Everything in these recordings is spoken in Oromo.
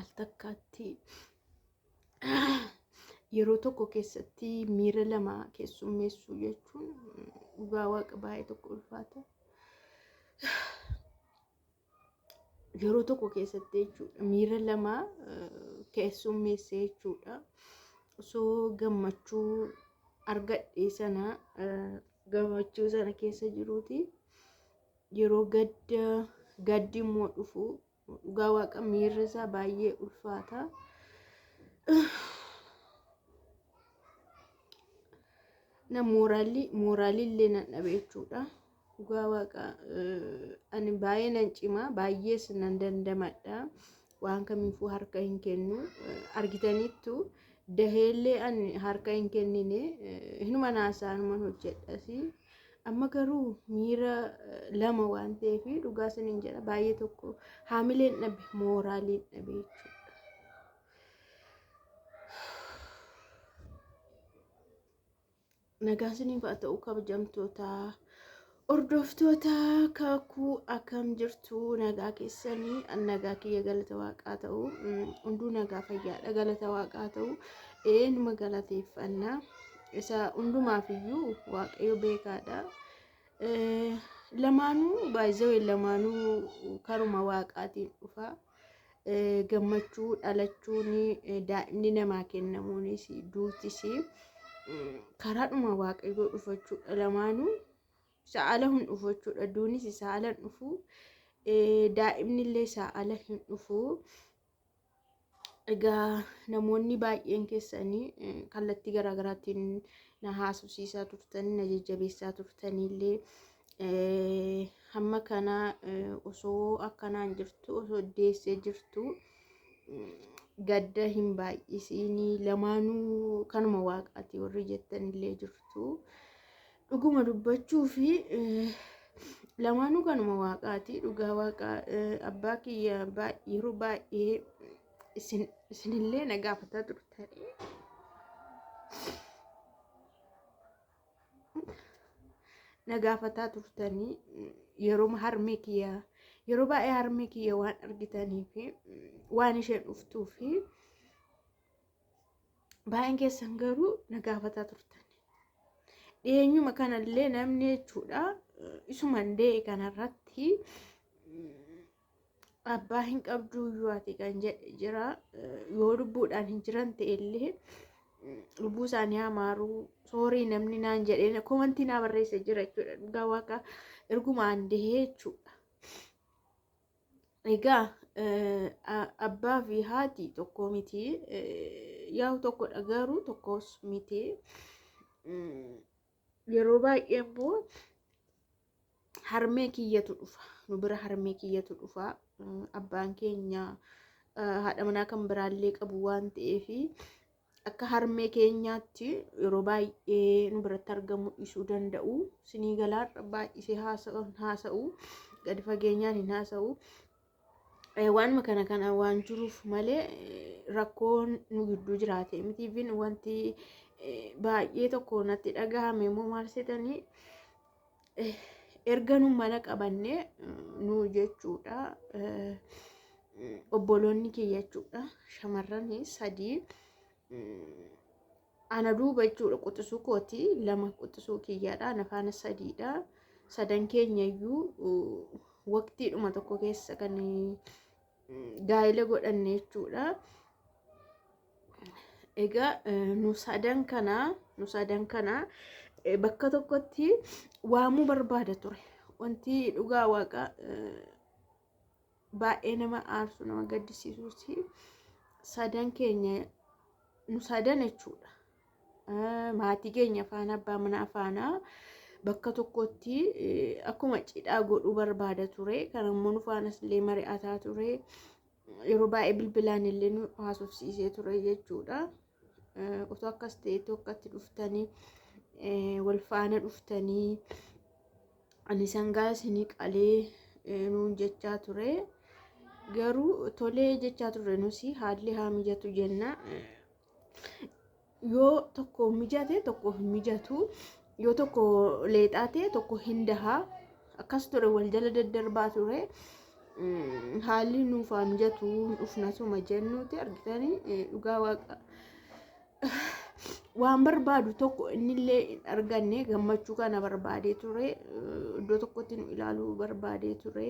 Al takkaatti yeroo tokko keessatti miira lama keessummeessuu jechuun dhugaa waaqa baay'ee tokko ulfaata. Yeroo tokko keessatti jechuudha miira lama keessummeessee jechuudha. Osoo gammachuu argadhee sana gammachuu sana keessa jiruuti yeroo gadda gaddi immoo dhufu dhugaa waaqa miirri isaa baay'ee ulfaata. Na mooraalli mooraalli illee nan dhabe jechuudha. Dhugaa waaqa ani baay'ee nan cima baay'ees nan dandamadha. Waan kamiifuu harka hin kennu argitaniittu daheellee ani harka hin kennine hinuma naasaa hinuman hojjedhasi. Amma garuu miira lama waan ta'eef dhugaa isiniin jedha baay'ee tokko haamileen dhabe mooraaliin dhabe jechuudha. Nagaa isiniif haa ta'u kabajamtoota hordoftoota kakuu akkam jirtu nagaa keessanii an nagaa kiyya galata waaqaa ta'u hunduu nagaa fayyaadha galata waaqaa ta'u eenyuma galateeffanna isa hundumaaf iyyuu waaqayyo beekaadha. Lamaanuu baay'ee lamaanuu karuma waaqaatiin dhufa. Gammachuu dhalachuun daa'imni namaa kennamuunis duutis karaadhuma waaqayyoo dhufa jechuudha. Lamaanuu isa ala hin dhufu jechuudha. Duunis isa ala hin dhufu. Daa'imni illee isa ala hin dhufu. Egaa namoonni baay'een keessanii kallattii garaagaraatiin na haasofsiisaa turtanii na jajjabeessaa turtaniillee hamma kana osoo akkanaan jirtu osoo deessee jirtu gadda hin baay'isiinii lamaanuu kanuma waaqaati warri jettanillee jirtu. Dhuguma dubbachuu fi lamaanuu kanuma waaqaati. Dhugaa waaqa abbaa kiyya yeroo baay'ee isin isinillee na gaafataa turtanii. Na gaafataa turtanii yeroo harmee kiyya yeroo baay'ee harmee kiyya waan argitanii fi waan isheen dhuftuu fi baay'een keessan garuu na gaafataa turtan. Dhiyeenyuma kanallee namni jechuudha isuman dee'e kanarratti abbaa hin qabduu iyyuu ati kan jedhe jira. Yoo lubbuudhaan hin jiran ta'ellee lubbuu isaanii hamaaruu soorii namni naan jedhee komantii naa barreesse jira jechuudha. Dhugaa waaqa ergumaan dehee jechuudha. Egaa abbaa fi haati tokko miti. Yaa'u tokkodha garuu tokkos miti. Yeroo baay'ee immoo harmee kiyyatu dhufa. Nu bira harmee kiyyatu dhufa. Abbaan keenya haadha manaa kan biraallee qabu waan ta'eef akka harmee keenyaatti yeroo baay'ee nu biratti argamuu dhiisuu danda'u. Sinii galaarra baay'isee haasa'u gadi fageenyaan hin haasa'u. Waanuma kana kana waan jiruuf malee rakkoon nu gidduu jiraate miti. Even wanti baay'ee tokko natti dhagahame immoo maal seetanii erga nu mana qabanne nu jechuudha. Obboloonni kiyya jechuudha shamarran sadii ana duuba jechuudha quxisuu kooti lama quxisuu kiyyaadha ana faana sadiidha sadan keenya iyyuu waqtiidhuma tokko keessa kan gaa'ela godhanne jechuudha. Egaa nu sadan kana bakka tokkotti waamuu barbaada ture. Wanti dhugaa waaqa baay'ee nama aarsu nama gaddisiisus sadan keenya nu sadan jechuudha. Maatii keenya faana abbaa manaa faana bakka tokkotti akkuma cidhaa godhuu barbaada ture. Kan immoo nu faanas illee mari'ataa ture. Yeroo baay'ee bilbilaan illee nu haasofsiisee ture jechuudha. Otoo akkas ta'e tokkotti dhuftanii wal faana dhuftanii ani sangaa isinii qalee nuun jechaa ture. Garuu tolee jechaa turre nusi haalli haa mijatu jenna. Yoo tokko mijate tokko hin mijatu. Yoo tokko leexaa ta'e tokko hin dahaa. Akkas ture wal jala daddarbaa ture. Haalli nuuf haa mijatu dhufnasuma jennuuti argitanii dhugaa waaqa waan barbaadu tokko innillee hin arganne. Gammachuu kana barbaadee ture, iddoo tokkotti nu ilaaluu barbaadee ture.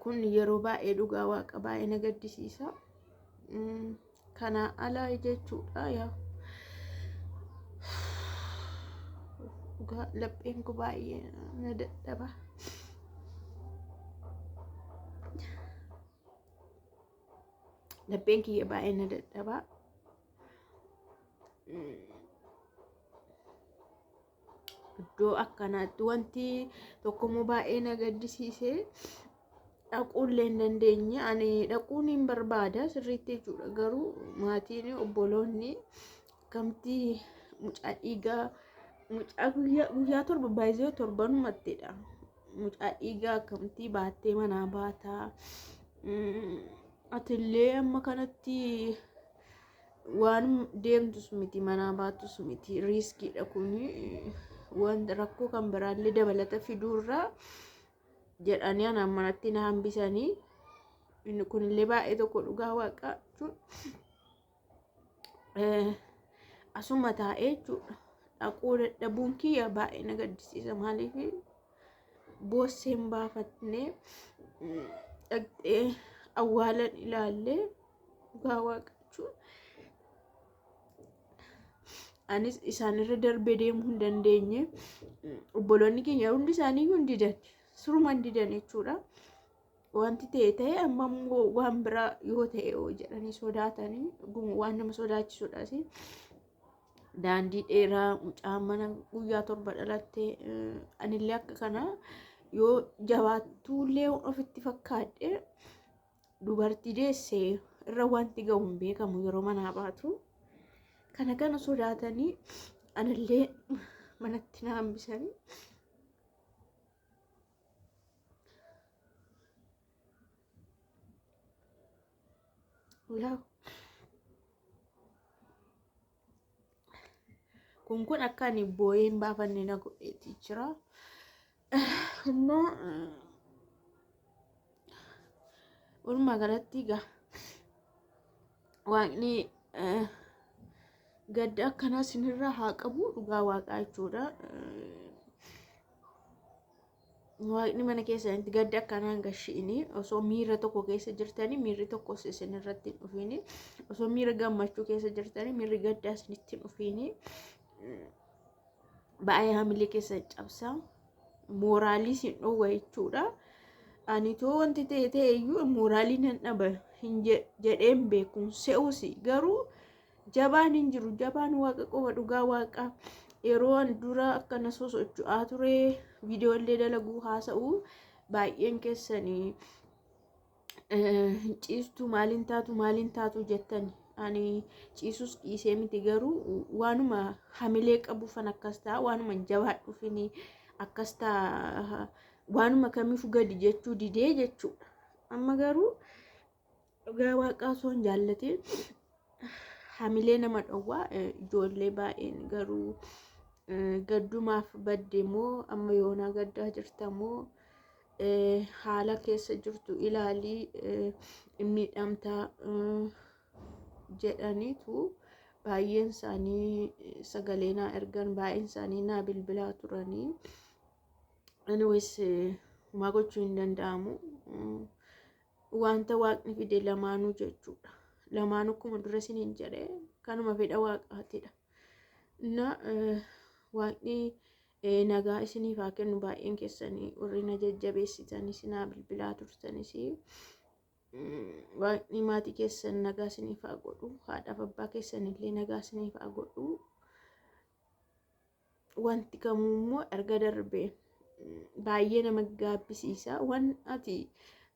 Kun yeroo baay'ee dhugaa waaqa baay'ee na gaddisiisa. Kana ala jechuudha yaa. Dhugaa lapheen koo baay'ee na dadhaba. Lapheen kiyya baay'ee na dadhaba. Iddoo akkanaatti wanti tokkommoo baay'ee na gaddisiise, dhaquullee hin dandeenye. Ani dhaquun hin barbaada sirriitti jechuudha. Garuu maatiin, obboloonni akkamti mucaa dhiigaa, mucaa guyyaa 7 baay'isee torbanumattidha. Mucaa dhiigaa akkamti baattee manaa baataa? Atillee amma kanatti waan deemtus miti, manaa baattus miti, riiskiidha kuni, wanta rakkoo kan biraallee dabalata fiduurraa jedhanii anaan manatti na hambisanii. Inni kunillee baay'ee tokko dhugaa waaqa jechuun asuma taa'ee jechuudha. Dhaquu dadhabuun kiyya baay'ee na gaddisiisa. Maaliif boossee hin baafatne, dhaqxee awwaalan ilaallee? Dhugaa waaqa jechuun anis isaanirra darbee deemuu hin dandeenye. Obboloonni keenya hundi isaanii hin didan, suruma hin didan jechuudha. Wanti ta'e ta'e, amma immoo waan biraa yoo ta'e yoo jedhanii sodaatanii, waan nama sodaachisudha. Daandii dheeraa, mucaa mana guyyaa 7 dhalatte, anillee akka kana yoo jabaattuullee ofitti fakkaadhe, dubartii deesse irra wanti ga'u hin beekamu yeroo manaa baatu. Kana kana sodaatanii anillee manatti na hambisanii. Yaa kun akka ani boo'ee hin baafanne na godheeti jira. Innaa walumaa galatti egaa waaqni gadda akkanaa isinirraa haa qabu, dhugaa waaqaa jechuudha. Waaqni mana keessanitti gadda akkanaa hin gashi'ini. Osoo miira tokko keessa jirtanii miirri tokkos isin irratti hin dhufiini. Osoo miira gammachuu keessa jirtanii miirri gaddaa isinitti hin dhufiini. Baay'ee hamilee keessa cabsa. Mooraalii isin dhoowwa jechuudha. Ani too wanti ta'e ta'e iyyuu mooraalii nan dhaba hin jedheen beeku se'usi, garuu jabaan hin jiru, jabaan waaqa qofa, dhugaa waaqa. Yeroo an dura akkana sosocho'aa ture, viidiyoolee dalaguu, haasa'u, baay'een keessanii ciistuu maaliin taatu maaliin taatu jettani. Ani ciisus dhiisee miti, garuu waanuma hamilee qabuufan akkas ta'a, waanuma jabaadhuufin akkas ta'a, waanuma kamiifuu gadi jechuu didee jechuudha. Amma garuu dhugaa waaqaa osoo hin jaallatin hamilee nama dhowwaa. Ijoollee baay'een garuu gaddumaaf badde moo, amma yoonaa gaddaa jirta moo, haala keessa jirtu ilaalii miidhamtaa jedhaniitu baay'een isaanii sagalee naa ergan, baay'een isaanii naa bilbilaa turanii. Anyways, homaa gochuu hin danda'amu. Wanta waaqni fide lamaanuu jechuudha. Lamaanuu akkuma dura isiniin jedhe kanuma fedha waaqaatidha. Na waaqni nagaa isiniif haa kennu. Baay'een keessanii warri na jajjabeessitanis, naa bilbilaa turtanis, waaqni maatii keessan nagaa isiniif haa godhu. Haadhaaf abbaa keessan illee nagaa isiniif haa godhu. Wanti kamuu immoo erga darbee baay'ee nama gaabbisiisa. Waan ati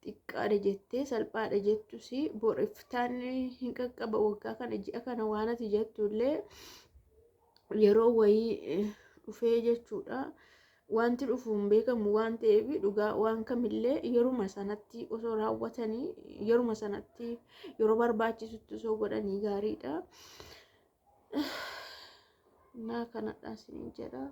xiqqaadha jettee, salphaadha jettus, boriftaan hin qaqqaba, waggaa kana, ji'a kana waan ati jettu illee yeroo wayii dhufee jechuudha. Wanti dhufu hin beekamu waan ta'eef, dhugaa waan kamillee yeruma sanatti osoo raawwatanii, yeruma sanatti yeroo barbaachisutti osoo godhanii gaariidha. Naa kanadha isiniin jedha.